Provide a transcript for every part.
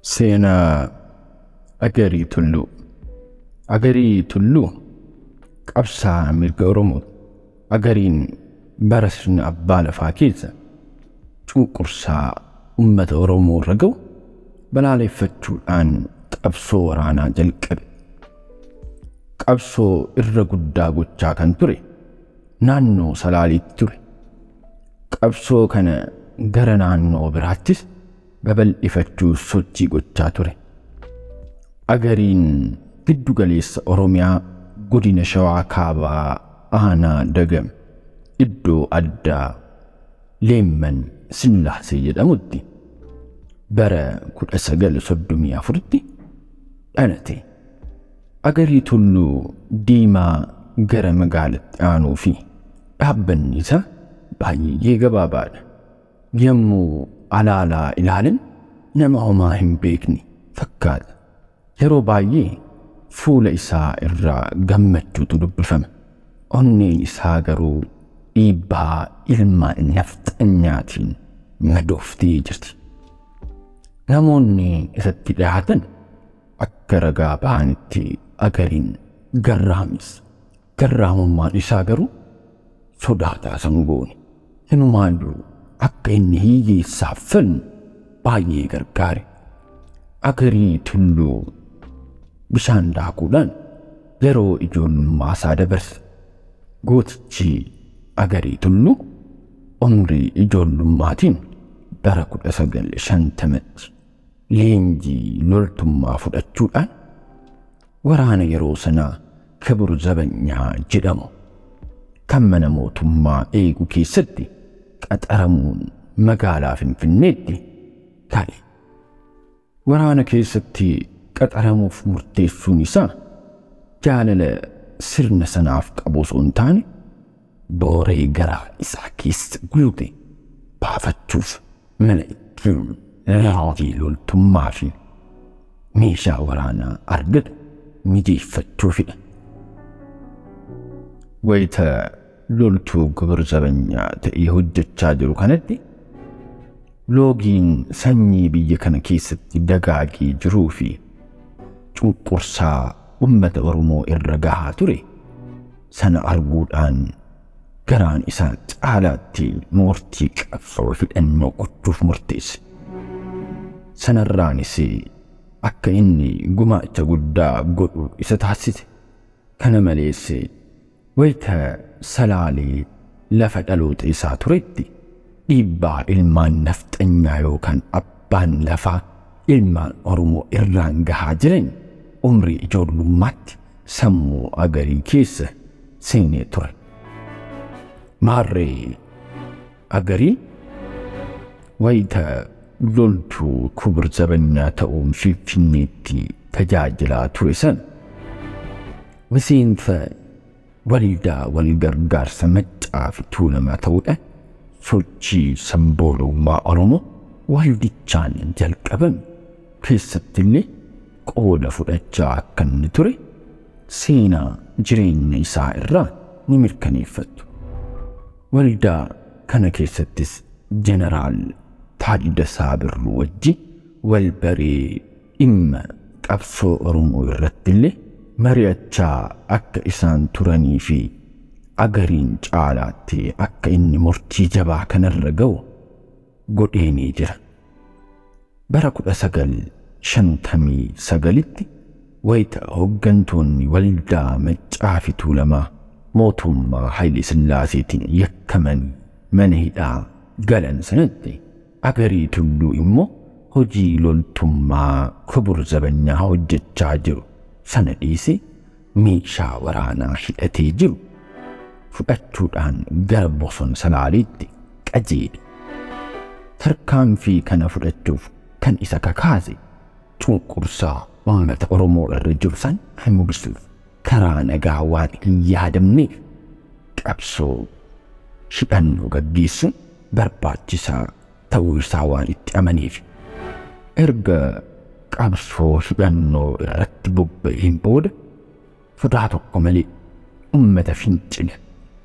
Seenaa Agarii Tulluu. Agarii Tulluu qabsaa mirga Oromoo. Agariin bara sirna abbaa lafaa keessa cunqursaa uummata Oromoo irra ga'u balaaleffachuudhaan qabsoo waraanaa jalqabe. Qabsoo irra guddaa gochaa kan ture naannoo Salaaleetti ture. Qabsoo kana gara naannoo biraattis babal'ifachuu sochii gochaa ture. Agariin giddu galeessa Oromiyaa godina Shawaa Kaabaa aanaa Dagam iddoo addaa Leemman Sillaasee jedhamutti bara 1934tti dhalate. Agarii Tulluu diimaa gara magaalatti aanuu fi dhaabbanni isaa baay'ee gabaabaadha. Yommuu alaalaa ilaalan nama homaa hin beekne fakkaata. Yeroo baay'ee fuula isaa irraa gammachuutu dubbifama. Onneen isaa garuu dhiibbaa ilma nafxanyaatiin madooftee jirti. Namoonni isatti dhiyaatan akka ragaa ba'anitti Agariin garraamis. Garraamummaan isaa garuu sodaataa sangooni. Inumaayyuu akka inni hiyyeessaaf falmu baay'ee gargaare. Agarii Tulluu bishaan daakuudhaan yeroo ijoollummaa isaa dabarse. Gootichi Agarii Tulluu umrii ijoollummaatiin bara 1950tti leenjii loltummaa fudhachuudhaan waraana yeroo sanaa Kibur Zabanyaa jedhamu kan mana mootummaa eegu keessatti qaxaramuun magaalaa Finfinneetti ka'e. Waraana keessatti qaxaramuuf murteessuun isaa jaalala sirna sanaaf qabu osoo hin taane booree garaa isaa keessa guute baafachuuf mana ittiin leenjii loltummaa fi meeshaa waraanaa argatu mijeeffachuufidha. Wayita loltuu Kibur Zabanyaa ta'ee hojjechaa jiru kanatti loogiin sanyii biyya kana keessatti dagaagee jiruu fi cunqursaa uummata Oromoo irra gahaa ture sana arguudhaan garaan isaa caalaatti murtii qabsoo hidhannoo gochuuf murteesse. Sanarraanis akka inni gumaacha guddaa godhu isa taasise. Kana malees wayita Salaalee lafa dhaloota isaa turetti dhiibbaa ilmaan nafxanyaa yookaan abbaan lafaa ilmaan Oromoo irraan gahaa jiran umrii ijoollummaatti sammuu Agarii keessa seenee ture. Maarree Agariin wayita loltuu Kibur Zabanyaa ta'uun Finfinneetti tajaajilaa ture sana miseensa waldaa wal gargaarsa Maccaa fi Tuulamaa ta'uudhaan sochii sabboonummaa Oromoo waldichaan jalqabame keessattillee qooda fudhachaa akka inni ture seenaa jireenya isaa irraa ni mirkaneeffattu. Waldaa kana keessattis Jeneraal Taaddasaa Birruu wajjin wal baree dhimma qabsoo Oromoo irrattillee mari'achaa akka isaan turanii fi Agariin caalaatti akka inni murtii jabaa kanarra ga'u godheenii jira. Bara 1959tti wayita hooggantoonni waldaa Maccaa fi Tuulamaa mootummaa Haayile Sillaaseetiin yakkamanii mana hidhaa galan sanatti Agarii Tulluu immoo hojii loltummaa Kibur Zabanyaa hojjechaa jiru sana dhiisee meeshaa waraanaa hidhatee jiru fudhachuudhaan gara bosona Salaaleetti qajeele. Tarkaanfii kana fudhachuuf kan isa kakaase cunqursaa uummata Oromoo irra jiru san mul'isuuf karaa nagaa waan hin yaadamneef qabsoo hidhannoo gaggeessuun barbaachisaa ta'uu isaa waan itti amaneef. Erga qabsoo hidhannoo irratti bobba'een booda sodaa tokko malee uummata fincila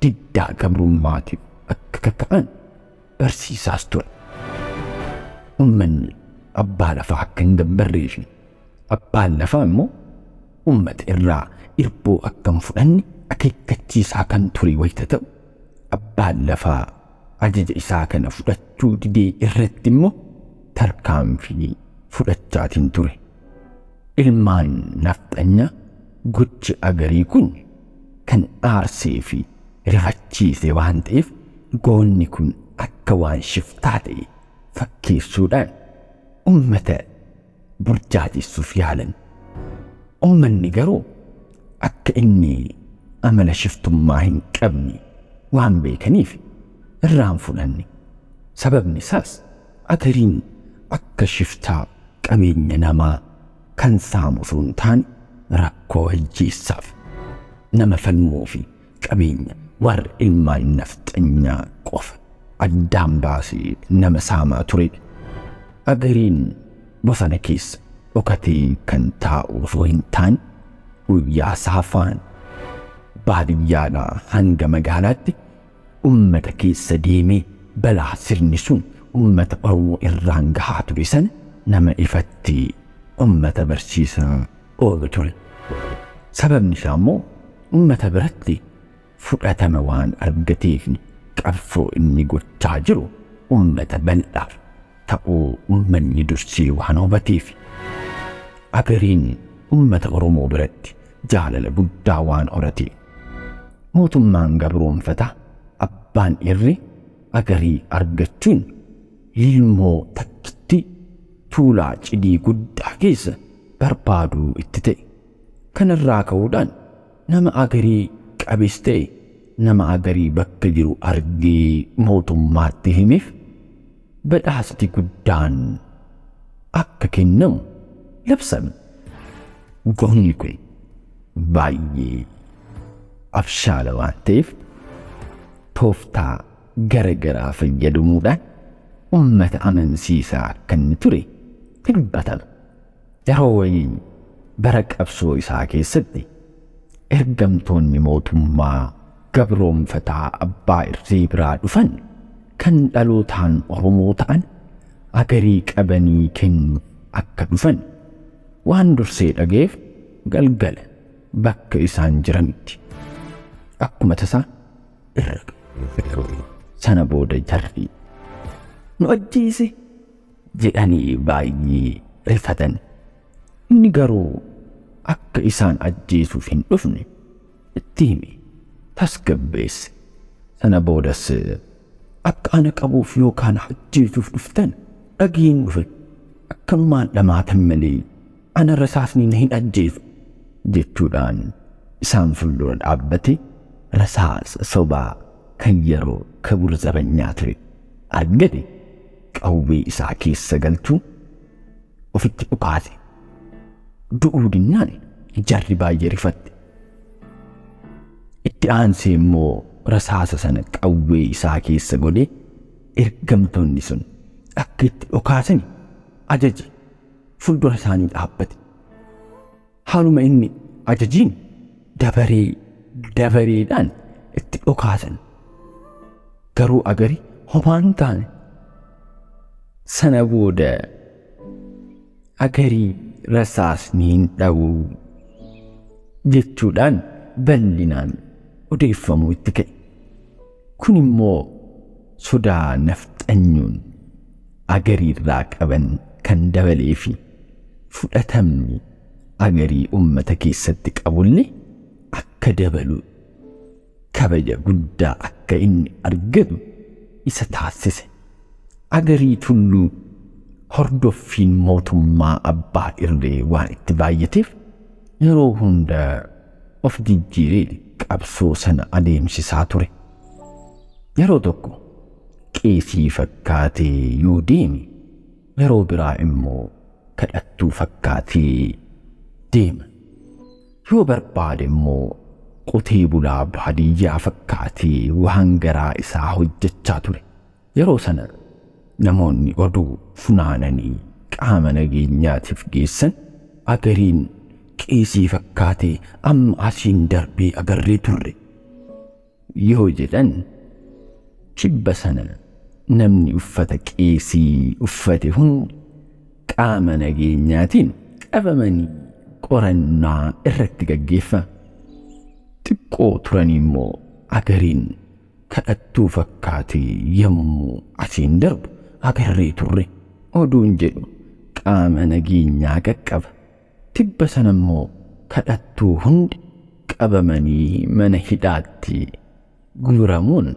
diddaa gabrummaatiif akka kaka'an barsiisaas ture. Uummanni abbaa lafaa akka hin gabbarree fi abbaan lafaa immoo uummata irraa irboo akka hin fudhanne akeekkachiisaa kan ture wayita ta'u, abbaan lafaa ajaja isaa kana fudhachuu didee irratti immoo tarkaanfii fudhachaatiin ture. Ilmaan nafxanyaa gochi Agarii kun kan aarsee fi rifachiise waan ta'eef goonni kun akka waan shiftaa ta'e fakkeessuudhaan uummata burjaajessuuf yaalan. Uummanni garuu akka inni amala shiftummaa hin qabne waan beekaniif irraan fudhanne. Sababni isaas Agariin akka shiftaa qabeenya namaa kan saamu osoo hin taane rakkoo hiyyeessaaf nama falmuu fi qabeenya warra ilmaan nafxanyaa qofa addaan baasee nama saamaa turedha. Agariin bosona keessa dhokatee kan taa'u osoo hin taane guyyaa saafaan baadiyyaadhaa hanga magaalaatti uummata keessa deemee balaa sirni sun uummata Oromoo irraan gahaa ture sana nama ifatti uummata barsiisaa oolu ture. Sababni isaa immoo uummata biratti fudhatama waan argateef qabsoo inni gochaa jiru uummata bal'aaf ta'uu uummanni dursee waan hubateef. Agariin uummata Oromoo biratti jaalala guddaa waan horateef mootummaan gabroonfataa abbaan irree Agarii argachuun ilmoo takkitti tuulaa cidii guddaa keessa barbaaduu itti ta'e. Kanarraa ka'uudhaan nama Agarii qabes ta'e nama Agarii bakka jiru argee mootummaatti himeef badhaasti guddaan akka kennamu labsame. Goonni kun baay'ee abshaala waan ta'eef tooftaa gara garaa fayyadamuudhaan uummata amansiisaa akka inni ture dubbatama. Yeroo wayii bara qabsoo isaa keessatti ergamtoonni mootummaa gabroonfataa abbaa irree biraa dhufan kan dhalootaan Oromoo ta'an Agarii qabanii kennu akka dhufan waan dursee dhageef galgala bakka isaan jiranitti akkuma tasaa irra sana booda jarri nu ajjeese jedhanii baay'ee rifatan. Inni garuu akka isaan ajjeesuuf hin dhufne itti hime tasgabbeesse. Sana boodas akka ana qabuuf yookaan ajjeesuuf dhuftan dhagiin dhufe akkanumaan dhamaatan malee ana rasaasni na hin ajjeesu jechuudhaan isaan fuuldura dhaabbate rasaasa sobaa kan yeroo kabur zabanyaa ture argate qawwee isaa keessa galchuu ofitti dhukaase. Du'uu dinnaan jarri baay'ee rifatte. Itti aansee immoo rasaasa sana qawwee isaa keessa godhee ergamtoonni sun akka itti dhukaasan ajaje fuuldura isaanii dhaabbate. Haaluma inni ajajiin dabaree dabareedhaan itti dhukaasan. Garuu Agarii homaa hin taane. Sana booda Agarii rasaasni hin dha'u jechuudhaan bal'inaan odeeffamuu itti ka'e. Kun immoo sodaa nafxanyuun Agarii irraa qaban kan dabalee fi fudhatamni Agarii uummata keessatti qabullee akka dabalu kabaja guddaa akka inni argatu isa taasise. Agarii Tulluu hordoffiin mootummaa abbaa irree waan itti baay'ateef yeroo hunda of jijjiiree qabsoo sana adeemsisaa ture. Yeroo tokko qeesii fakkaatee yoo deeme, yeroo biraa immoo kadhattuu fakkaatee deema. Yoo barbaade immoo qotee bulaa baadiyyaa fakkaatee waan garaa isaa hojjechaa ture. Yeroo sana namoonni oduu funaananii qaama nageenyaatiif geessan Agariin qeesii fakkaatee amma asiin darbee agarree turre yoo jedhan, kibba sana namni uffata qeesii uffate hundi qaama nageenyaatiin qabamanii qorannaa irratti gaggeeffama. Xiqqoo turan immoo Agariin kadhattuu fakkaatee yommuu asiin darbu agarree turre oduun jedhu qaama nageenyaa qaqqaba. Tibba sana immoo kadhattuu hundi qabamanii mana hidhaatti guuramuun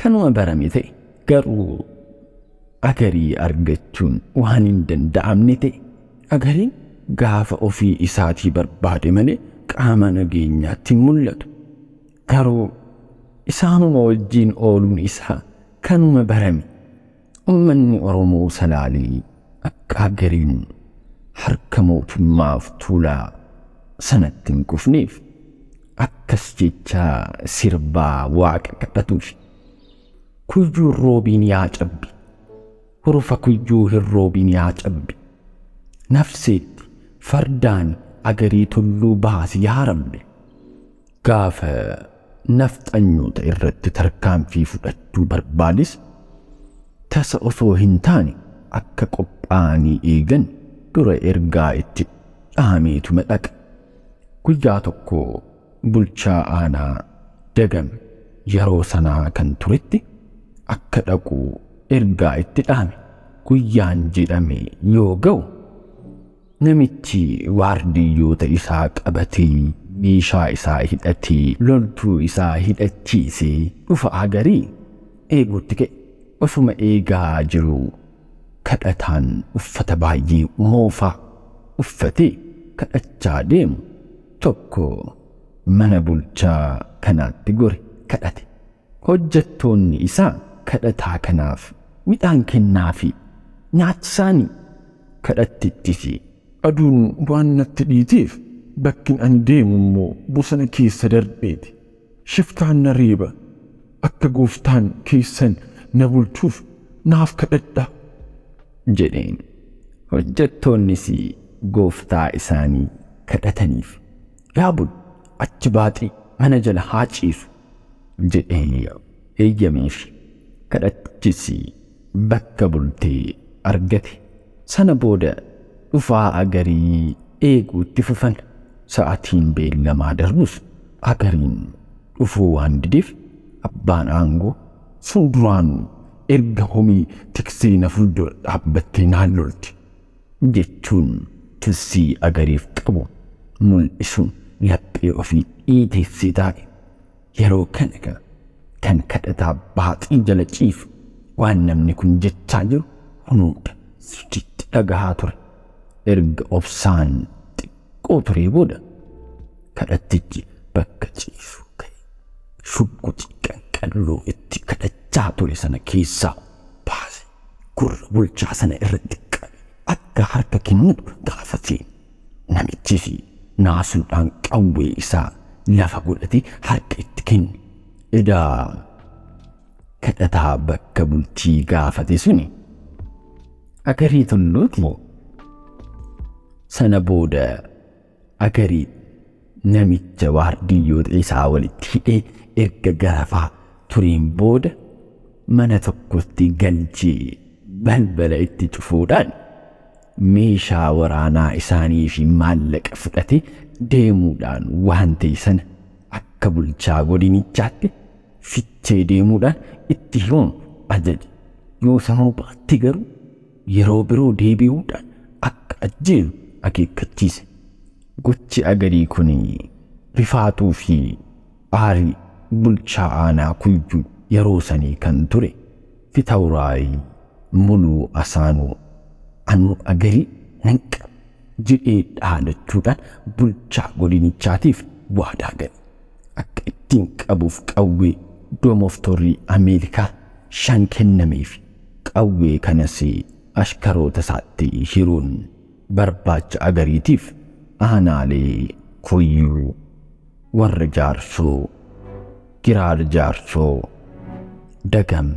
kanuma barame ta'e. Garuu Agarii argachuun waan hin danda'amne ta'e. Agariin gaafa ofii isaatii barbaade malee qaama nageenyaatti hin mul'atu. Garuu isaanuma wajjin ooluun isaa kanuma barame. Uummanni Oromoo Salaalee akka Agariin harka mootummaaf tuulaa sanatti hin kufneef akkas jechaa sirbaa waaqa kadhatuuf. Kuyyuu roobiin yaa cabbi, hurufa kuyyuu hin roobiin yaa cabbi, nafseetti fardaan Agarii Tulluu baasi yaa Rabbi. Gaafa nafxanyoota irratti tarkaanfii fudhachuu barbaades tasa osoo hin taane akka qophaa'anii eegan dura ergaa itti dhaameetuma dhaqa. Guyyaa tokko bulchaa aanaa Dagam yeroo sanaa kan turetti akka dhaqu ergaa itti dhaame. Guyyaan jedhame yoo ga'u namichi waardiyyoota isaa qabatee meeshaa isaa hidhatee loltuu isaa hidhachiisee dhufa Agarii eeguutti ka'e. Osuma eegaa jiru kadhataan uffata baay'ee moofaa uffatee kadhachaa deemu tokko mana bulchaa kanaatti gore kadhate. Hojjettoonni isaa kadhataa kanaaf midhaan kennaafi nyaachisaanii kadhattittis. Aduun waan natti dhiiteef bakkin ani deemu immoo bosona keessa darbeeti. Shiftaan na reeba. Akka gooftaan keessan na bulchuuf naaf kadhadha jedheen. Hojjettoonnis gooftaa isaanii kadhataniif. Yaa bulu achi baaxii mana jala haa ciisu jedhee eeyyameef. Kadhatchis bakka bultee argate. Sana booda dhufaa Agarii eeguutti fufan. Sa'aatiin beellamaa darbus Agariin dhufuu waan dideef abbaan aangoo sun duraan erga homii tiksee na fuuldura dhaabbattee naan lolti jechuun tussii Agariif qabu mul'isuun laphee ofii dhiiteessee taa'e. Yeroo kana kan kadhataa baaxii jala ciisu waan namni kun jechaa jiru hunda sirriitti dhagahaa ture. Erga obsaan xiqqoo turee booda kadhattichi bakka ciisu ka'e shugguxii qanqalloo itti kadhachaa ture sana keessaa baase gurra bulchaa sana irratti qabe akka harka kennitu gaafate. Namichis naasuudhaan qawwee isaa lafa godhatee harka itti kenne. Edaa kadhataa bakka bultii gaafate suni Agarii Tulluuti. Sana booda Agarii namicha waardiyyoota isaa walitti hidhee erga garafaa tureen booda mana tokkotti galchee balbala itti cufuudhaan meeshaa waraanaa isaanii fi maallaqa fudhatee deemuudhaan waan ta'e sana akka bulchaa godinichaatti fichee deemuudhaan itti himuun ajaje. Yoo sanuu baatte garuu yeroo biroo deebi'uudhaan akka ajjeeru akeekkachiise. Gochi Agarii kun rifaatuu fi aarii bulchaa aanaa Kuyyuu yeroo sanii kan ture Fitawraayi Muluu Asaanuu anuu Agarii nan qaba jedhee dhaadachuudhaan bulchaa godinichaatiif waadaa gale. Akka ittiin qabuuf qawwee doomoftorrii Ameerikaa 5 kennameef. Qawwee kanas ashkaroota isaatti hiruun barbaacha Agariitiif aanaalee Kuyyuu, warra Jaarsoo, Giraar Jaarsoo, Dagam,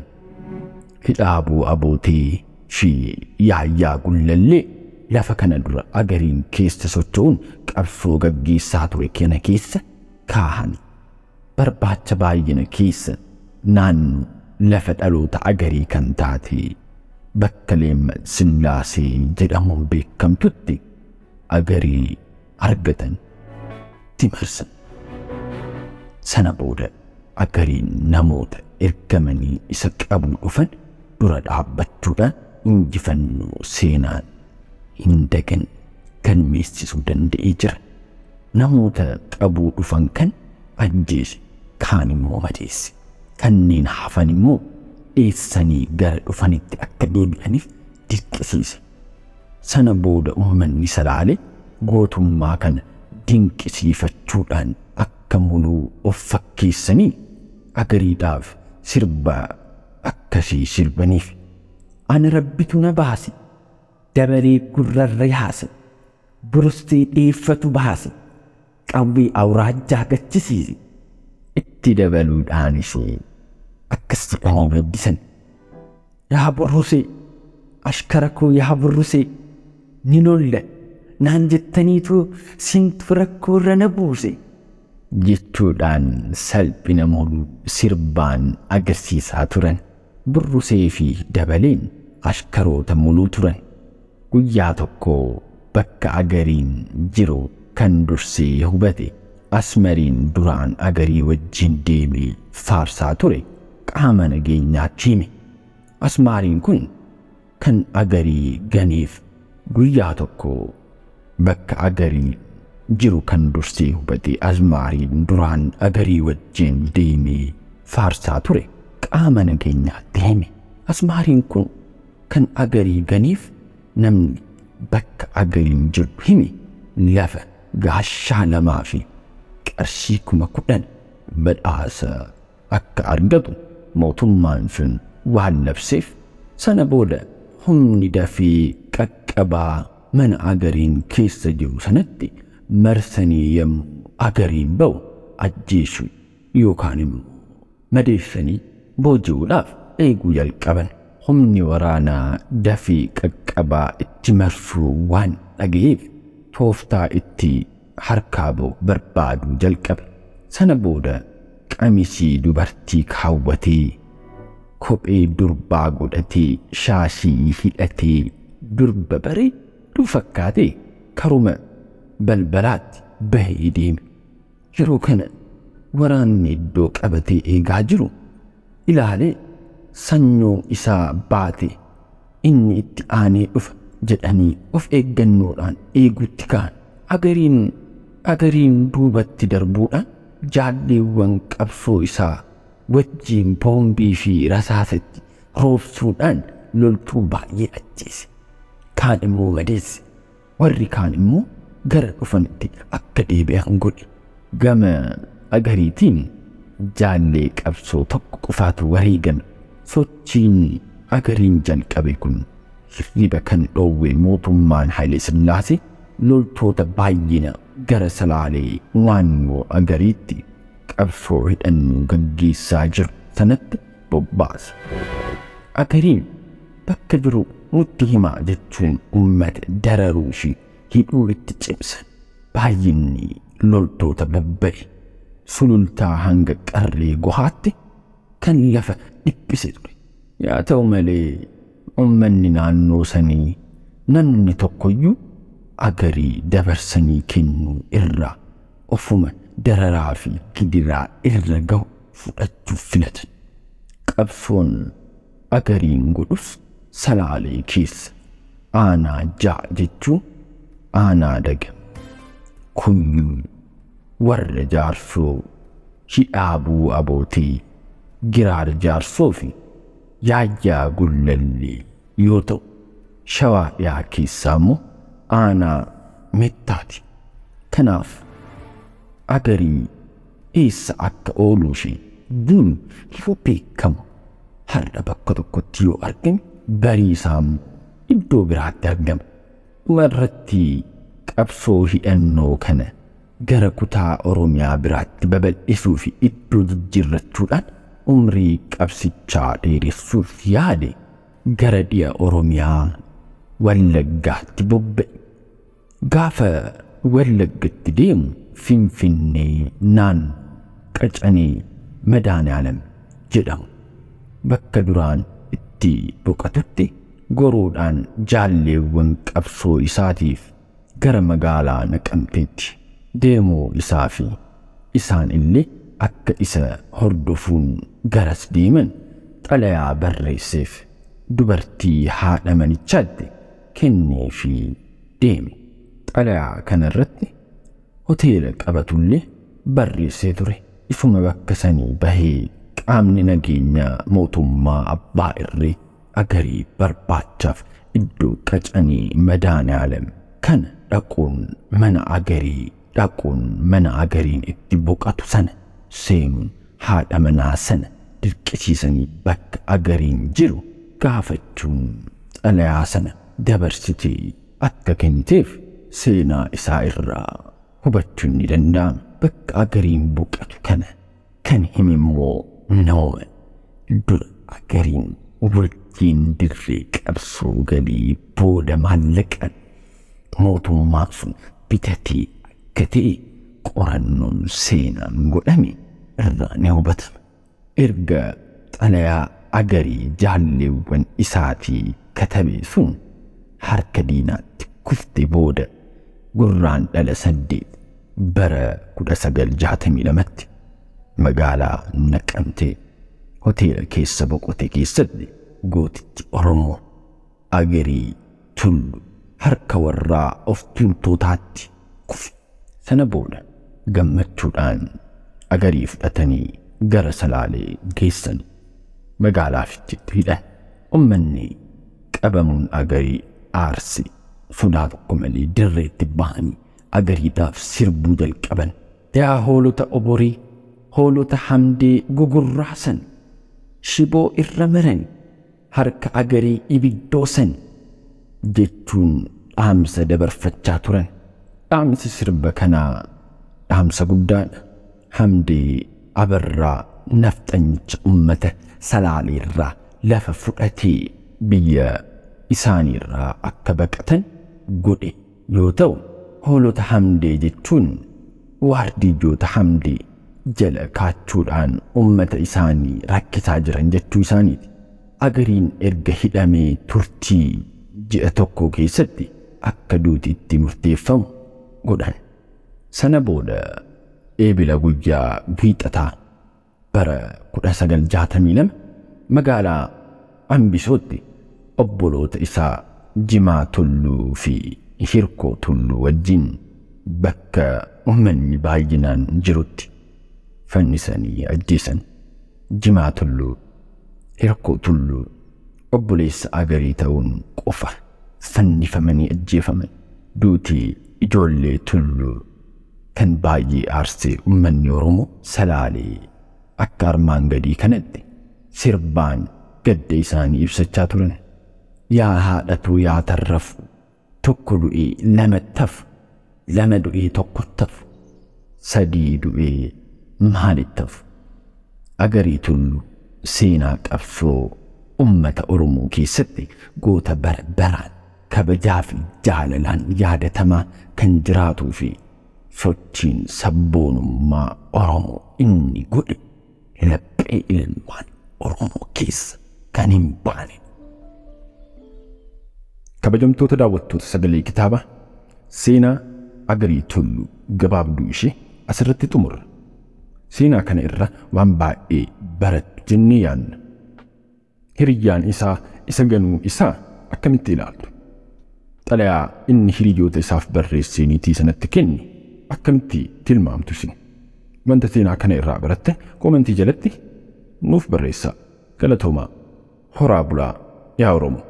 Hidhaabuu Abootee fi Yaayyaa Gullallee lafa kana dura Agariin keessa socho'uun qabsoo gaggeessaa ture kana keessa kaahan. Barbaacha baay'ina keessa naannoo lafa dhaloota Agarii kan taate Bakka Leemman Sillaasee jedhamuun beekamtutti Agarii argatan itti marsan. Sana booda Agariin namoota ergamanii isa qabuu dhufan dura dhaabbachuudhaan injifannoo seenaan hin dagan galmeessisuu danda'ee jira. Namoota qabuu dhufan kan ajjeese, kaan immoo madeesse. Kanneen hafan immoo dheessanii gara dhufanitti akka deebi'aniif dirqisiise. Sana booda uummanni Salaalee gootummaa kana dinqisiifachuudhaan akka Muluu of fakkeessanii Agariidhaaf sirba akkasii sirbaniif. Ana rabbitu na baase, dabaree gurrarra yaase, burustee dheeffatu baase, qawwee awuraajjaa gachisiise. Itti dabaluudhaanis akkas jedhanii weeddisan. Yaa burrusee, ashkara koo yaa burrusee, ni lolla naan jettaniitu sintu rakkoorra na buuse. Jechuudhaan salphina Muluu sirbaan agarsiisaa turan. Burrusee fi Dabaleen ashkaroota Muluu turan. Guyyaa tokko bakka Agariin jiru kan dursee hubate Asmariin duraan Agarii wajjin deemee faarsaa ture qaama nageenyaatti hime. Asmaariin kun kan Agarii ganeef guyyaa tokko bakka Agarii jiru kan dursee hubate Asmaariin duraan Agarii wajjin deemee faarsaa ture qaama nageenyaatti hime. Asmaariin kun kan Agarii ganeef namni bakka Agariin jiru hime lafa gaashaa 2 fi qarshii 10,000 badhaasa akka argatu mootummaan sun waan labseef sana booda humni dafee qaqqabaa mana Agariin keessa jiru sanatti marsanii yommuu Agariin ba'u ajjeesuu yookaan immoo madeessanii booji'uudhaaf eeguu jalqaban. Humni waraanaa dafee qaqqabaa itti marsuu waan dhaga'eef tooftaa itti harkaa ba'u barbaaduu jalqabe. Sana booda qamisii dubartii kaawwatee, kophee durbaa godhatee, shaashii hidhatee, durba bareedduu fakkaatee karuma balbalaatti bahee deeme. Yeroo kana waraanni iddoo qabatee eegaa jiru ilaalee sanyoo isaa baate inni itti aanee dhufa jedhanii of eeggannoodhaan eeguutti ka'an. Agariin duubatti darbuudhaan jaalleewwan qabsoo isaa wajjin boombii fi rasaasatti roobsuudhaan loltuu baay'ee ajjeese. Kaan immoo madeesse. Warri kaan immoo gara dhufanitti akka deebi'an godhe. Gama Agariitiin jaallee qabsoo tokko qofaatu wareegame. Sochiin Agariin jalqabe kun hirriba kan dhoowwe mootummaan Haile Sillaasee loltoota baay'ina gara Salaalee naannoo Agariitti qabsoo hidhannoo gaggeessaa jiru sanatti bobbaase. Agariin bakka jiru nutti himaa jechuun uummata dararuu fi hidhuu itti cimsan. Baay'inni loltoota babba'e sulultaa hanga qarree gohaatti kan lafa dhiphise ture. Yaa ta'u malee uummanni naannoo sanii namni tokkoyyuu Agarii dabarsanii kennuu irraa ofuma dararaa fi gidiraa irra gahu fudhachuuf filatan. Qabsoon Agariin godhus Salaalee keessa aanaa 6 jechuun aanaa daga Kuyyuu warra Jaarsoo Hidhaabuu Abootee Giraar Jaarsoo fi Yaayyaa Gullallee yoo ta'u, Shawaa dhiyaa keessaa immoo aanaa Mettaati. Kanaaf Agarii eessa akka ooluu fi duun yoo beekamu har'a bakka tokkotti yoo argame barii isaa immoo iddoo biraatti argama. Dhuma irratti qabsoo hidhannoo kana gara kutaa Oromiyaa biraatti babal'isuu fi iddoo jijjiirrachuudhaan umrii qabsichaa dheeressuuf yaade gara dhiya Oromiyaa Wallaggaatti bobba'e. Gaafa Wallaggatti deemu Finfinnee naannoo Qacanee Madaaniyaalam jedhamu bakka duraan itti boqotutti goruudhaan jaalleewwan qabsoo isaatiif gara magaalaa Naqamteetti deemuu isaa fi isaan illee akka isa hordofuun garas deeman xalayaa barreesseef dubartii haadha manichaatti kenneefii deeme. Xalayaa kanarratti hoteela qabatullee barreessee ture. Ifuma bakka sanii bahee qaamni nageenyaa mootummaa abbaa irree Agarii barbaachaaf iddoo Qacanii Madaaniyaalem kana dhaquun mana Agarii dhaquun mana Agariin itti boqatu sana seenuun haadha manaa sana dirqisiisanii bakka Agariin jiru gaafachuun xalayaa sana dabarsitee akka kenniteef seenaa isaa irraa hubachuun ni danda'ama. Bakka Agariin boqatu kana kan hime immoo nama dura Agariin wajjin dirree qabsoo galii booda maallaqan mootummaa sun bitatee akka ta'e qorannoon seenaan godhame irraa ni hubatama. Erga xalayaa Agarii jaalleewwan isaatii katabe sun harka diinaatti kufte booda gurraan dhala 8 bara 1962tti magaalaa Naqamtee hoteela keessa boqote keessatti gootichi Oromoo Agarii Tullu harka warraa of tuultootaatti kufe. Sana booda gammachuudhaan Agarii fudhatanii gara Salaalee geessan. Magaalaa Fiicheetti hidhan. Uummanni qabamuun Agarii aarse sodaa tokko malee dirreetti bahanii Agariidhaaf sirbuu jalqaban. Yaa hoolota oborii, hoolota hamdee gugurraasan, shiboo irra maran, harka Agarii ibiddoosan jechuun dhaamsa dabarfachaa turan. Dhaamsi sirba kanaa dhaamsa guddaadha. Hamdee Abarraa nafxanyicha uummata Salaaleerraa lafa fudhatee biyya isaaniirraa akka baqatan godhe yoo ta'u, hoolota hamdee jechuun waardiyyoota hamdee jala kaachuudhaan uummata isaanii rakkisaa jiran jechuu isaaniiti. Agariin erga hidhamee turtii ji'a tokko keessatti akka duuti itti murteeffamu godhan. Sana booda eebila guyyaa wiixataa bara 1962 magaalaa Ambisootti obboloota isaa Jimaa Tulluu fi Hirkoo Tulluu wajjin bakka uummanni baay'inaan jirutti fannisanii ajjeesan. Jimaa Tulluu, Hirkoo Tulluu obboleessa Agarii ta'uun qofa fannifamanii ajjeefaman. Duutii ijoollee Tulluu kan baay'ee aarsee uummanni Oromoo Salaalee akka armaan gadii kanatti sirbaan gadda isaanii ibsachaa turan. Yaa haadhatuu yaa tarrafu, tokko du'ee lamattafu, lama du'ee tokkottafu, sadii du'ee maalittafu. Agarii Tulluu seenaa qabsoo uummata Oromoo keessatti goota bara baraan kabajaa fi jaalalaan yaadatamaa kan jiraatuu fi sochiin sabboonummaa Oromoo inni godhe laphee ilmaan Oromoo keessa kan hin baane. Kabajamtoota daawwattoota sagalee kitaaba seenaa Agarii Tulluu gabaabduu ishee asirratti xumurra. Seenaa kana irra waan baay'ee barattu jennee yaadna. Hiriyyaan isaa isa ganuu isaa akkamitti ilaaltu? Xalayaa inni hiriyoota isaaf barreessee niitii sanatti kenne akkamitti tilmaamtu isin? Wanta seenaa kana irraa baratte koomentii jalatti nuuf barreessaa. Galatoomaa. Horaa bulaa yaa Oromoo.